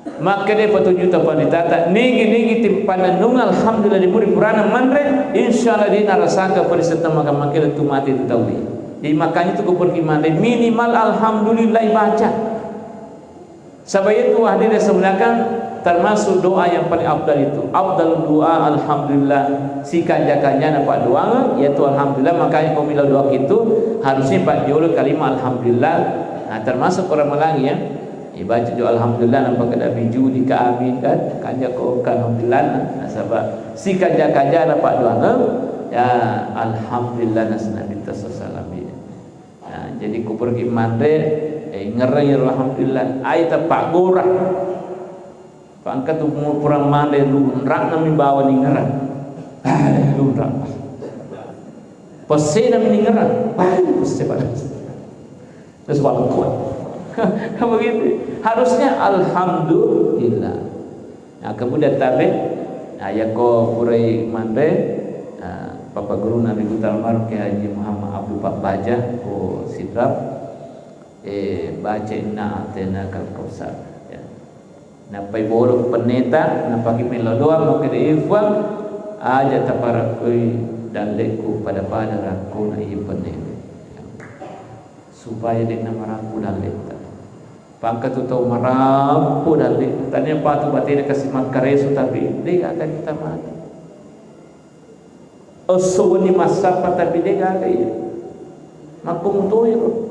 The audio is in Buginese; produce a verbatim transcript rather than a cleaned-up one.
Makkeda petunjuk ta panritata, nigi-nigi timpannennung alhamdulillah di muri purana manre, insyaallah de narasaka perisetta maka-, makkeda tu mate tu tauwe. Jadi makanya tu ko pergi manre minimal alhamdulillah baca. Saba itu hadirin semuliakan, termasuk doa yang paling afdal itu. Afdal doa alhamdulillah. Sikanja-kanjana paddoangeng yaitu alhamdulillah. Makanya ko melo doa itu harusnya pajjolo kalimat alhamdulillah. Nah, termasuk orang Melangi ya. Ibaca jo alhamdulillah, nampa kada bijuli ka amin kan, kanja ko ka alhamdulillah, nasaba sikanja-kanja na paddoangeng ya alhamdulillah nasaba Nabi sallallahu alaihi wasallam. Nah, jadi ku pergi manre, eh, ingerang ya alhamdulillah, ai tapaggora. Pangka tu mu-, pura manre lunrak nami bawa ningerang. Ah, lunrak. Pesse nami ningerang. Ah, pesse pada. Terus walaupun kan begitu. Harusnya alhamdulillah. Nah, kemudian tabe, nah, yako purai manre, nah, Bapak Guru Nabi Kutal Marke Haji Muhammad Abdul Pak Baja ko Sidrap, eh, baca inna atena kal kausar. Ya. Nappai bolo penneta, napaki melo doa, maka de ifwa, aja taparakui dalleku pada-pada rakuna iya penneta. Supaya de'na marampu dalletta. Pangka tu tau marampu dalle, tania patu batena kasi makkareso, tapi de gaga kita mati. Esso wenni massappa, tapi de gaga iya. Makko mutoi ro.